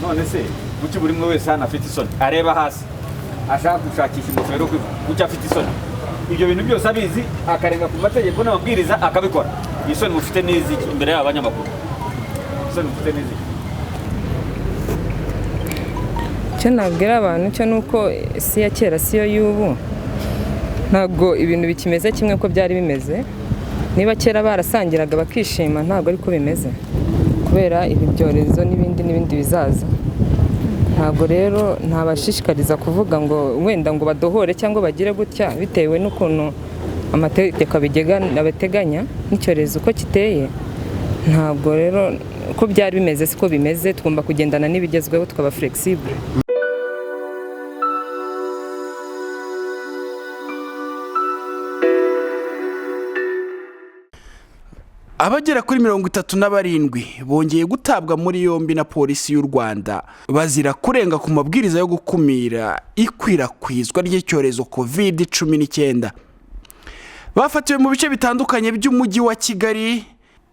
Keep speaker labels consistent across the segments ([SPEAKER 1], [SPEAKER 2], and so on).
[SPEAKER 1] None se kuki buri umwe wese hano afite isoni, areba hasi ashaka gushakisha ingofero? Kuki afite isoni? Ibyo bintu byose abizi, akarenga ku mategeko n'amabwiriza akabikora. Isoni mufite n'iziki imbere y'aba banyamakuru? Isoni mufite n'iziki?
[SPEAKER 2] Icyo nabwira abantu cyo ni uko isi ya kera si yo y'ubu. Ntabwo ibintu bikimeze kimwe ko byari bimeze. Niba kera barasangiraga bakishima, ntabwo ariko bimeze kubera ibi byorezo n'ibindi n'ibindi bizaza. Ntabwo rero ntabashishikariza kuvuga ngo wenda ngo badohore cyangwa bagire gutya, bitewe n'ukuntu amategeko abiteganya n'icyorezo uko kiteye. Ntabwo rero uko byari bimeze siko bimeze. Tugomba kugendana n'ibigezweho, tukaba flexible.
[SPEAKER 3] Abagera kuri 37 bongeye gutabwa muri yombi na Polisi y'u Rwanda, bazira kurenga ku mabwiriza yo gukumira ikwirakwizwa ry'icyorezo COVID-19. Bafatiwe mu bice bitandukanye by'Umujyi wa Kigali,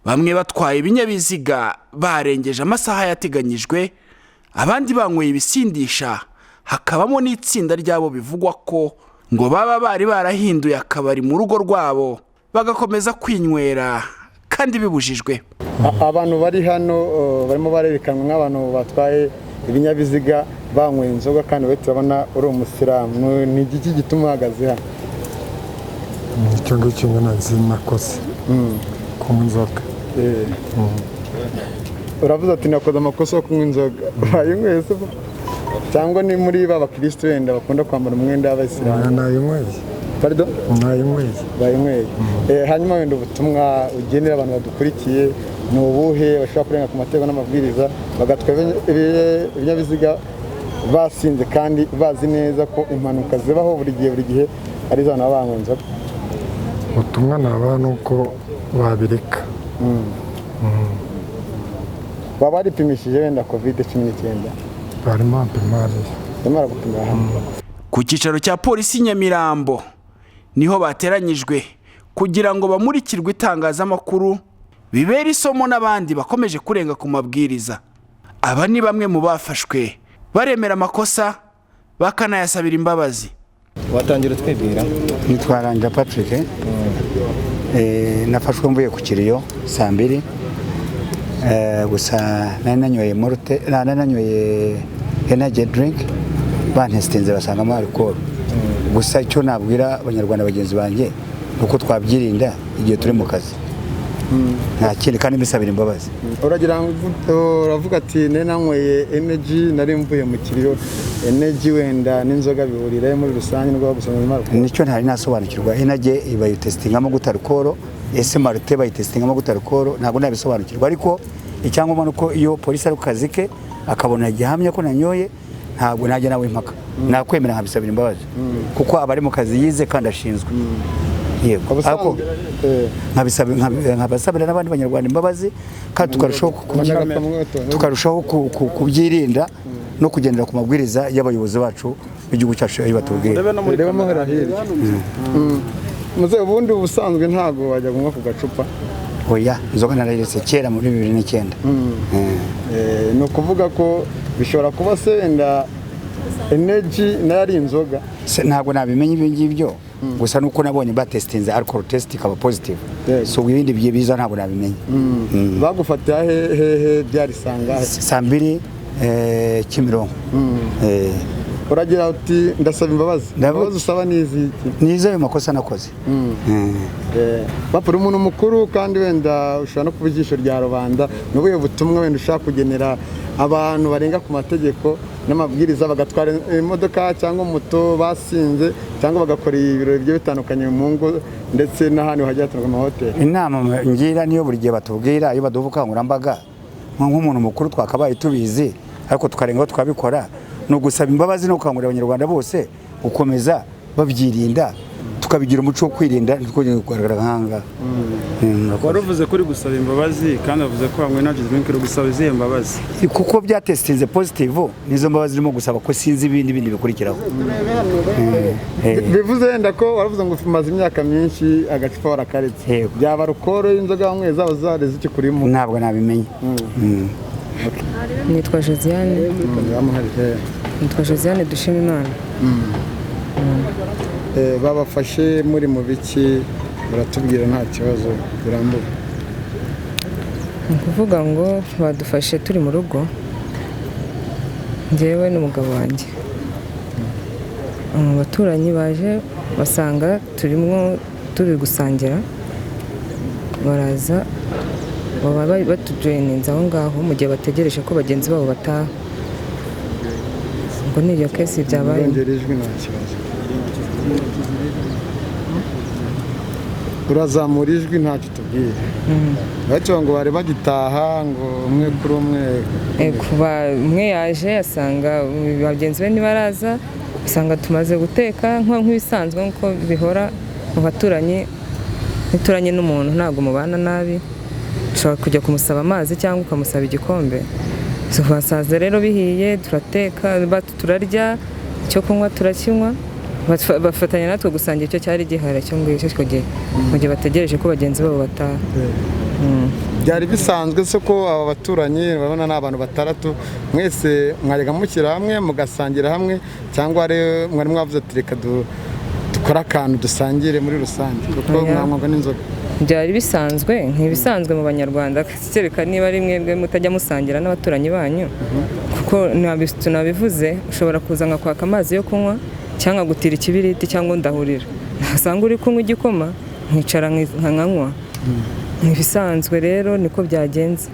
[SPEAKER 3] bamwe batwaye ibinyabiziga barengeje amasaha yateganyijwe, abandi banyweye ibisindisha, hakabamo n'itsinda ryabo bivugwa ko ngo baba bari barahinduye akabari mu rugo rwabo, bagakomeza kwinywera kandi bibujijwe.
[SPEAKER 4] Abantu bari hano barimo barerekanwa nk'abantu batwaye ibinyabiziga banyweye inzoga, kandi bari turabona uri umusilamu. Ni igiki gituma uhagaze hano?
[SPEAKER 5] Icyo ngicyo nyine nzi nakoze, kunywa inzoga.
[SPEAKER 4] Uravuze ati nakoze amakosa yo kunywa inzoga. Wayinyweye se cyangwa ni muri ba bakirisitu wenda bakunda kwambara umwenda w'abayisilamu?
[SPEAKER 5] Nayinyweye.
[SPEAKER 4] Pardon?
[SPEAKER 5] Nayinyweye.
[SPEAKER 4] Bayinyweye. Hanyuma wenda ubutumwa ugenera abantu badukurikiye ni ubuhe, bashobora kurenga ku mategeko n'amabwiriza bagatwara ibinyabiziga basinze, kandi bazi neza ko impanuka zibaho buri gihe, buri gihe ari iz'abantu baba banywa inzoga?
[SPEAKER 5] Ubutumwa nabaha ni uko babireka.
[SPEAKER 4] Waba waripimishije wenda COVID-19?
[SPEAKER 5] Barimo bapima hariya.
[SPEAKER 4] Barimo baragupimira hano.
[SPEAKER 3] Ku cyicaro cya polisi i Nyamirambo niho bateranyijwe kugira ngo bamurikirwe itangazamakuru, bibere isomo n'abandi bakomeje kurenga ku mabwiriza. Aba ni bamwe mu bafashwe, baremera amakosa bakanayasabira imbabazi.
[SPEAKER 6] Watangira utwibwira?
[SPEAKER 7] Nitwa Rangira Patrick. Nafashwe mvuye ku kiriyo saa 2. Gusa nari nanyoye malt, nari nanyoye energy drink, bantesitinze basangamo alcohol. Gusa icyo nabwira Abanyarwanda bagenzi banjye ni uko twabyirinda igihe turi mu kazi, nta kindi, kandi mbisabira imbabazi.
[SPEAKER 4] Uragira ngo uravuga ati nari nanyweye energy, nari mvuye mu kiriyo. Energy wenda n'inzoga bihurira muri rusange nubwo bagusanga alcohol?
[SPEAKER 7] Nicyo ntari nasobanukirwa. Energy bayitesitingamo gute alcohol? Ese malt bayitesitingamo gute alcohol? Ntabwo nabisobanukirwa, ariko icyangombwa ni uko iyo polisi ari ku kazi ke akabona gihamya ko nanyoye, ntabwo najya nawe impaka, nakwemera nkabisabira imbabazi, kuko aba ari mu kazi yize kandi ashinzwe. Yego, ariko nkabasabira n'abandi Banyarwanda imbabazi, kandi tukarushaho kubyirinda no kugendera ku mabwiriza y'abayobozi bacu b'igihugu cyacu iyo batubwira.
[SPEAKER 4] Reba muhera hirya. Muze ubundi ubusanzwe ntabwo wajya kunywa ku gacupa?
[SPEAKER 7] Oya, inzoga narayiretse kera muri 2009.
[SPEAKER 4] Ni ukuvuga ko bishobora kuba se wenda energy nayo ari inzoga?
[SPEAKER 7] Se, ntabwo nabimenya ibyo ngibyo. Gusa nuko nabonye batesitinze alcohol test ikaba positive, so ibindi bigiye biza ntabwo nabimenya.
[SPEAKER 4] Bagufatira hehe? Byari sangahe?
[SPEAKER 7] Saa 2, Kimironko.
[SPEAKER 4] Uragira uti ndasaba imbabazi. Imbabazi usaba ni iziki?
[SPEAKER 7] Ni iz'ayo makosa nakoze.
[SPEAKER 4] Bapura umuntu mukuru, kandi wenda ushobora no kuba ijisho rya rubanda. Ni ubuhe butumwa wenda ushaka kugenera abantu barenga ku mategeko n'amabwiriza, bagatwara imodoka cyangwa moto basinze, cyangwa bagakora ibirori bigiye bitandukanye mu ngo ndetse n'ahandi hagiye hatandukanye mu mahoteli?
[SPEAKER 7] Inama ngira niyo buri gihe batubwira iyo baduha ubukangurambaga, nk'umuntu mukuru twakabaye tubizi ariko tukarengaho tukabikora, ni ugusaba imbabazi no gukangurira Abanyarwanda bose gukomeza babyirinda, tukabigira umuco wo kwirinda, ntitwongere kugaragara nk'ahangaha.
[SPEAKER 6] Wari uvuze ko uri gusaba imbabazi, kandi wavuze ko wanywe energy drink. Uri gusaba izihe mbabazi?
[SPEAKER 7] Kuko byatesitinze positive, nizo mbabazi zirimo gusaba, ko sinzi ibindi bindi bikurikiraho.
[SPEAKER 4] Bivuze wenda ko waravuze ngo umaze imyaka myinshi agacupa warakaretse, byaba alcohol y'inzoga wanyweye zaba zari zikikurimo?
[SPEAKER 7] Ntabwo nabimenya.
[SPEAKER 2] Nitwa Josiane. Nitwa Josiane Dushimimana.
[SPEAKER 4] Babafashe muri mu biki? Baratubwira nta kibazo birambuye.
[SPEAKER 2] Ni ukuvuga ngo badufashe turi mu rugo, njyewe n'umugabo wanjye. Abaturanyi baje basanga turimo turi gusangira, baraza baba batujoyininze aho ngaho mu gihe bategereje ko bagenzi babo bataha. Ubwo ni iyo kesi byabaye.
[SPEAKER 4] Urongera ijwi nta kibazo. Urazamura ijwi ntacyo tubwiye. Bacyo ngo bari bagitaha ngo umwe kuri umwe.
[SPEAKER 2] Kuba umwe yaje asanga bagenzi be ntibaraza, usanga tumaze guteka nk'ibisanzwe nk'uko bihora mu baturanyi. Nituranye n'umuntu ntabwo mubana nabi, ushobora kujya kumusaba amazi cyangwa ukamusaba igikombe. Basaza rero bihiye, turateka, turarya, icyo kunywa turakinywa, bafatanya natwe gusangira icyo cyari gihari cyo ngicyo icyo gihe, mu gihe bategereje ko bagenzi babo bataha.
[SPEAKER 4] Byari bisanzwe se ko aba baturanyi urabona ni abantu batandatu, mwese mwajyaga mushyira hamwe mugasangira hamwe, cyangwa mwari mwavuze ati reka dukore akantu dusangire muri rusange, kuko mwanywaga n'inzoga?
[SPEAKER 2] Byari bisanzwe, ntibisanzwe mu Banyarwanda, kereka niba ari mwebwe mutajya musangira n'abaturanyi banyu, kuko tunabivuze ushobora kuza nkakwaka amazi yo kunywa cyangwa gutira ikibiriti cyangwa ndahurira, nasanga uri kunywa igikoma nkicara nkanywa. Ntibisanzwe rero niko byagenze.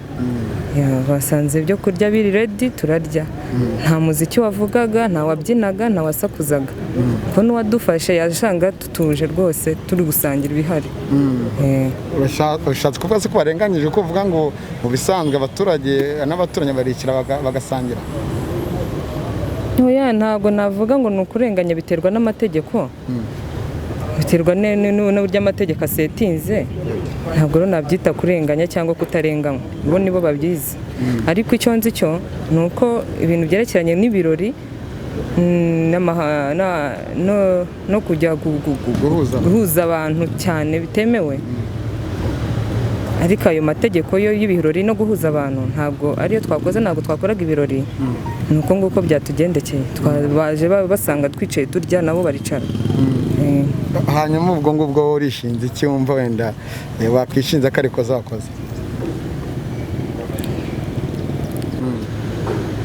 [SPEAKER 2] Basanze ibyo kurya biri ready turarya, nta muziki wavugaga, nta wabyinaga, nta wasakuzaga, kuko n'uwadufashe yashanga tutuje rwose turi gusangira ibihari.
[SPEAKER 4] Ushatse kuvuga se ko barenganyije ko uvuga ngo mu bisanzwe abaturage n'abaturanyi baricara bagasangira?
[SPEAKER 2] Oya, ntabwo navuga ngo ni ukurenganya, biterwa n'amategeko, biterwa n'uburyo amategeko asetinze. Ntabwo rero nabyita kurenganya cyangwa kutarenganywa, bo nibo babyize. Ariko icyo nzi cyo ni uko ibintu byerekeranye n'ibirori no kujya guhuza abantu cyane bitemewe. Ariko ayo mategeko yo y'ibirori no guhuza abantu ntabwo ariyo twakoze, ntabwo twakoraga ibirori. Ni uko nguko byatugendekeye, baje basanga twicaye turya nabo baricara.
[SPEAKER 4] Hanyuma ubwo ngubwo urishinze iki wumva wenda wakwishinza ko ariko zakoze?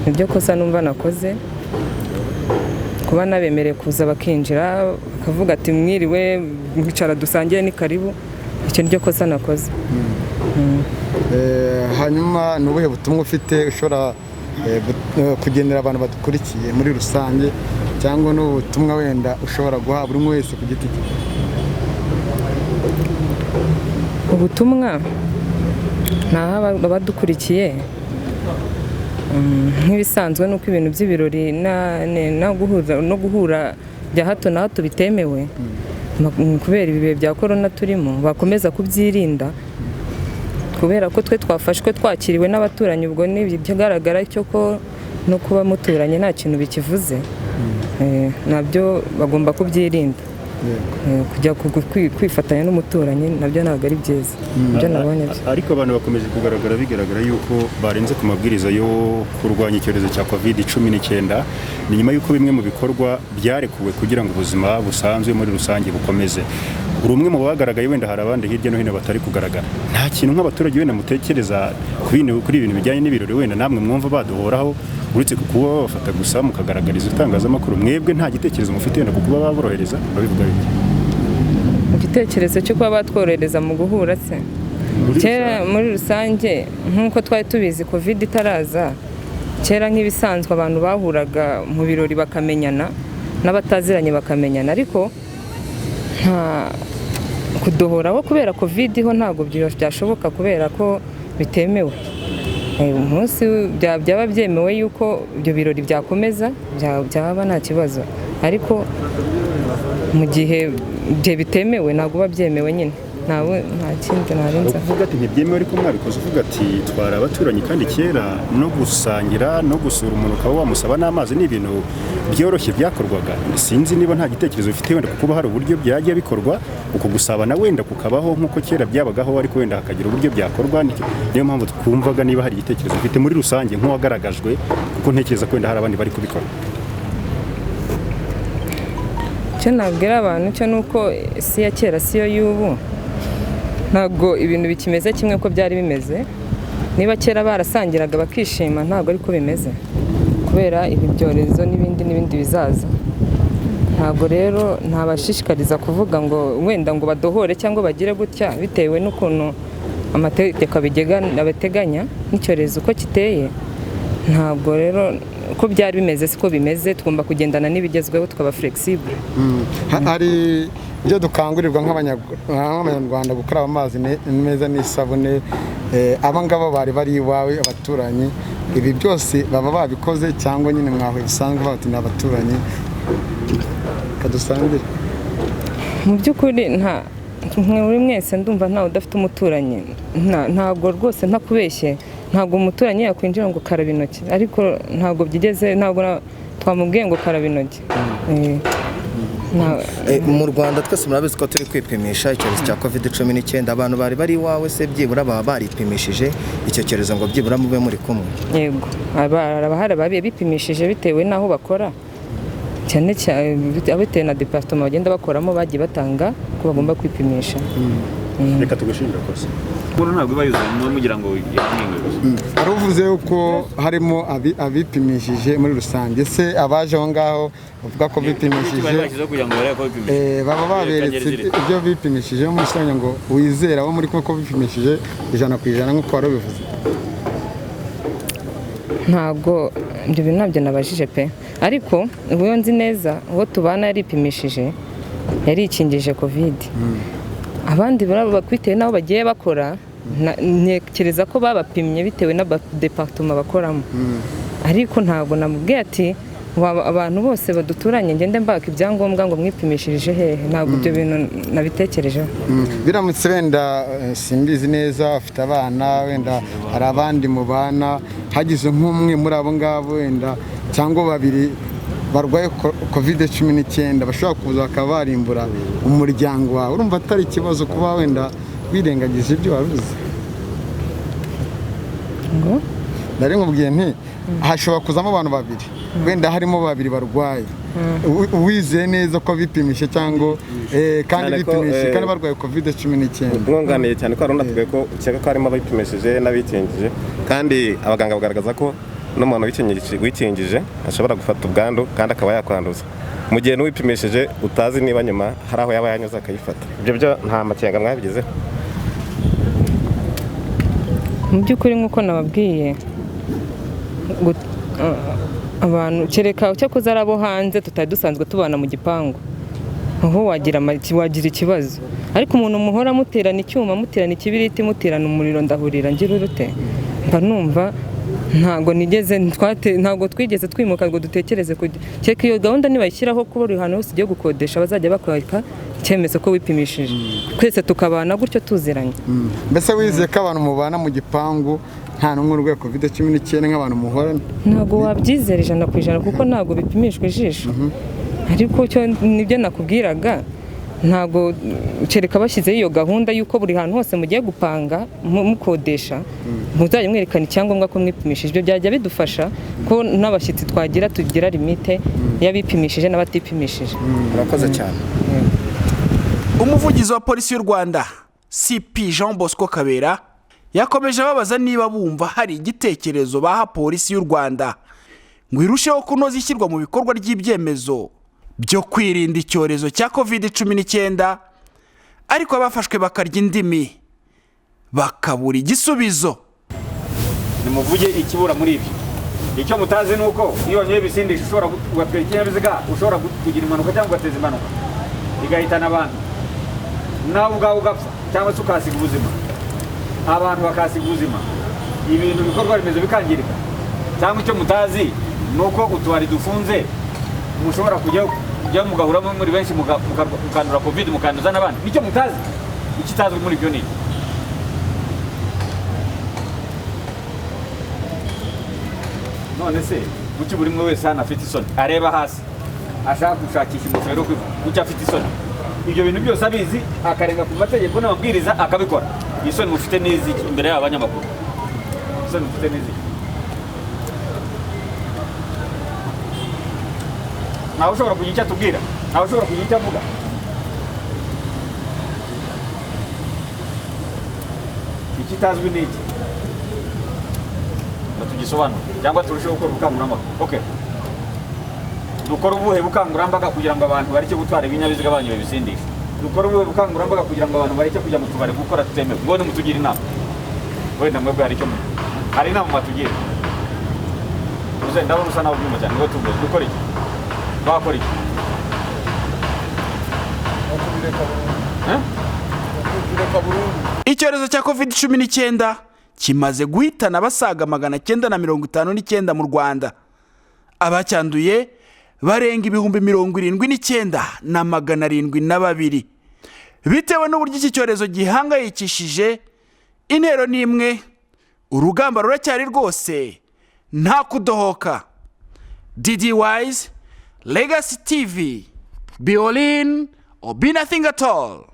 [SPEAKER 2] Nibyo kosa numva nakoze, kuba nabemereye kuza bakinjira bakavuga ati mwiriwe, mwicara dusangire ni karibu, icyo niryo kosa nakoze.
[SPEAKER 4] Hanyuma ni ubuhe butumwa ufite ushobora kugenera abantu badukurikiye muri rusange, cyangwa n'ubutumwa wenda ushobora guha buri umwe wese ku giti cye?
[SPEAKER 2] Ubutumwa naha abadukurikiye nk'ibisanzwe nuko ibintu by'ibirori no guhura bya hato na hato bitemewe kubera ibihe bya korona turimo, bakomeza kubyirinda kubera ko twe twafashwe twakiriwe n'abaturanyi. Ubwo ni ikigaragara cyo ko no kuba muturanye nta kintu bikivuze, nabyo bagomba kubyirinda. Kujya kwifatanya n'umuturanyi nabyo ntabwo ari byiza. Ibyo nabonye byo.
[SPEAKER 8] Ariko abantu bakomeje kugaragara, bigaragara yuko barenze ku mabwiriza yo kurwanya icyorezo cya COVID-19. Ni nyuma yuko bimwe mu bikorwa byarekuwe kugira ngo ubuzima busanzwe muri rusange bukomeze. Uri umwe mu bagaragaye, wenda hari abandi hirya no hino batari kugaragara. Nta kintu nk'abaturage wenda mutekereza kuri ibintu bijyanye n'ibirori wenda namwe mwumva baduhoraho, uretse kuba babafata gusa mukagaragariza itangazamakuru, mwebwe nta gitekerezo mufite wenda ku kuba baborohereza? Babivuga bite?
[SPEAKER 2] Igitekerezo cyo kuba batworohereza mu guhura se kera muri rusange nk'uko twari tubizi covid itaraza, kera nk'ibisanzwe abantu bahuraga mu birori bakamenyana n'abataziranye bakamenyana, ariko nta kudohoraho kubera covid ho ntabwo byashoboka kubera ko bitemewe. Umunsi byaba byemewe yuko ibyo birori byakomeza byaba nta kibazo, ariko mu gihe bitemewe ntabwo biba byemewe nyine. Ntawe, nta kindi narenza.
[SPEAKER 8] Uvuga ati ntibyemewe, ariko mwabikoze. Uvuga ati twari abaturanyi, kandi kera no gusangira no gusura umuntu ukaba wamusaba n'amazi ni ibintu byoroshye byakorwaga. Sinzi niba nta gitekerezo ufite wenda kuba hari uburyo byajya bikorwa, uko gusabana wenda kukabaho nk'uko kera byabagaho, ariko wenda hakagira uburyo byakorwa. Niyo mpamvu twumvaga niba hari igitekerezo ufite muri rusange nk'uwagaragajwe, kuko ntekereza ko wenda hari abandi bari kubikora.
[SPEAKER 2] Icyo nabwira abantu cyo ni uko isi ya kera siyo y'ubu. Ntabwo ibintu bikimeze kimwe uko byari bimeze. Niba kera barasangiraga bakishima, ntabwo ariko bimeze kubera ibi byorezo n'ibindi n'ibindi bizaza. Ntabwo rero ntabashishikariza kuvuga ngo wenda ngo badohore cyangwa bagire gutya, bitewe n'ukuntu amategeko abiteganya n'icyorezo uko kiteye. Ntabwo rero uko byari bimeze siko bimeze. Tugomba kugendana n'ibigezweho, tukaba flexible.
[SPEAKER 4] Hari ibyo dukangurirwa nk'Abanyarwanda gukaraba amazi meza n'isabune. Aba ngaba bari bari iwawe, abaturanyi, ibi byose baba babikoze cyangwa nyine mwahuye bisanzwe bati ni abaturanyi kadusangire?
[SPEAKER 2] Mu by'ukuri nta muri mwese ndumva ntawe udafite umuturanyi. Ntabwo rwose, ntakubeshye, ntabwo umuturanyi yakwinjira ngo karaba intoki, ariko ntabwo byigeze, ntabwo twamubwiye ngo karaba intoki.
[SPEAKER 9] Mu Rwanda twese murabizi ko turi kwipimisha icyorezo cya COVID-19. Abantu bari bari iwawe se byibura baba baripimishije icyo cyorezo ngo byibura mube muri kumwe?
[SPEAKER 2] Yego, hari ababiye bipimishije bitewe n'aho bakora, cyane cyane bitewe na departement bagenda bakoramo, bagiye batanga ko bagomba kwipimisha.
[SPEAKER 8] Reka tugushimire rwose.
[SPEAKER 1] Umuntu ntabwo iba yuzuye muba mugira ngo yamwinge gusa.
[SPEAKER 4] Hari uvuze yuko harimo abipimishije muri rusange. Se abaje aho ngaho bavuga ko bipimishije,
[SPEAKER 1] bari bashyizeho kugira ngo barebe ko bipimishije,
[SPEAKER 4] baba baberetse ibyo bipimishije muri rusange ngo wizere abo muri kumwe ko bipimishije 100% nk'uko wari ubivuze?
[SPEAKER 2] Ntabwo ibyo bintu ntabyo nabajije pe, ariko ubu nzi neza uwo tubana yaripimishije, yarikingije COVID. Abandi bitewe n'aho bagiye bakora, ntekereza ko babapimye bitewe na departement bakoramo, ariko ntabwo namubwiye ati abantu bose baduturanye ngende mbaka ibyangombwa ngo mwipimishirije hehe. Ntabwo ibyo bintu nabitekerejeho.
[SPEAKER 4] Biramutse wenda, simbizi neza, afite abana, wenda hari abandi mubana, hagize nk'umwe muri abo ngabo wenda cyangwa babiri barwaye COVID-19, bashobora kuza bakaba barimbura umuryango wawe, urumva atari ikibazo kuba wenda wirengagije ibyo waruzi? Nari nkubwiye nti hashobora kuzamo abantu babiri, wenda harimo babiri barwaye, wizeye neza ko bipimishe cyangwa kandi bipimishije kandi barwaye COVID-19.
[SPEAKER 10] Mwunganiye cyane ko hari unatubwiye ko ukeka ko harimo abipimishije n'abikingije, kandi abaganga bagaragaza ko n'umuntu wikingije ashobora gufata ubwandu kandi akaba yakwanduza, mu gihe n'uwipimishije utazi niba nyuma hari aho yaba yanyuze akayifata. Ibyo byo nta makenga mwabigezeho?
[SPEAKER 2] Mu by'ukuri nk'uko nababwiye, abantu kereka cyakoze ari abo hanze tutari dusanzwe tubana mu gipangu, aho wagira ikibazo, ariko umuntu muhora muterana icyuma, muterana ikibiriti, muterana umuriro, ndahurira ngira urute, mba numva ntabwo nigeze ntabwo twigeze twimuka ngo dutekereze kereka iyo gahunda nibayishyiraho kuba buri hantu hose ugiye gukodesha bazajya bakwaka icyemezo ko wipimishije, twese tukabana gutyo tuziranye.
[SPEAKER 4] Mbese wizeye ko abantu mubana mu gipangu nta n'umwe urwaye COVID-19 nk'abantu muhorana?
[SPEAKER 2] Ntabwo wabyizera 100% kuko ntabwo bipimishwa ijisho, ariko nibyo nakubwiraga, ntabwo kereka bashyizeho iyo gahunda y'uko buri hantu hose mugiye gupanga mukodesha muzajya mwerekana icyangombwa ko mwipimishije. Ibyo byajya bidufasha ko n'abashyitsi twagira tugira limite y'abipimishije n'abatipimishije.
[SPEAKER 9] Murakoze cyane.
[SPEAKER 3] Umuvugizi wa Polisi y'u Rwanda, CP Jean Bosco Kabera, yakomeje ababaza niba bumva hari igitekerezo baha Polisi y'u Rwanda ngo irusheho kunoza ishyirwa mu bikorwa ry'ibyemezo byo kwirinda icyorezo cya COVID-19, ariko abafashwe bakarya indimi bakabura igisubizo.
[SPEAKER 1] Nimuvuge ikibura muri ibi. Icyo mutazi ni uko iyo wanyoye ibisindisha ushobora ugatwara ikinyabiziga, ushobora kugira impanuka cyangwa ugateza impanuka igahitana abantu, nawe ubwawe ugapfa cyangwa se ukahasiga ubuzima, abantu bakahasiga ubuzima, ibintu bikorwa remezo bikangirika. Cyangwa icyo mutazi ni uko utubari dufunze mushobora kujya mugahuramo muri benshi mukandura COVID, mukanduza n'abandi. Nicyo mutazi. Ikitazwi muri ibyo ni iki? None se kuki buri umwe wese hano afite isoni, areba hasi, ashaka gushakisha ingofero, kuki afite isoni? Ibyo bintu byose abizi, akarenga ku mategeko n'amabwiriza, akabikora. Isoni mufite n'iziki imbere y'aba banyamakuru? Isoni mufite n'iziki? Ntawe ushobora kugira icyo atubwira, ntawe ushobora kugira icyo avuga. Ikitazwi ni iki ngo tugisobanure cyangwa turusheho gukora ubukangurambaga? Okay, dukora ubuhe bukangurambaga kugira ngo abantu bareke gutwara ibinyabiziga banyu babisindisha? Dukora ubuhe bukangurambaga kugira ngo abantu bareke kujya mu tubari gukora tutemewe? Ngo nimutugire inama. Wenda mwebwe hari icyo hari inama mwatugira? Uze, ndabona usa nawe ubyumva cyane. Ngo tuvuze dukora iki? Twakora iki? Eh?
[SPEAKER 3] Icyorezo cya COVID-19 kimaze guhitana abasaga 959 mu Rwanda. Abacyanduye barenga 79,702. Bitewe n'uburyo iki cyorezo gihangayikishije, intero ni imwe: urugamba ruracyari rwose, nta kudohoka. Didi Wise, Legacy TV, be all in or be nothing at all.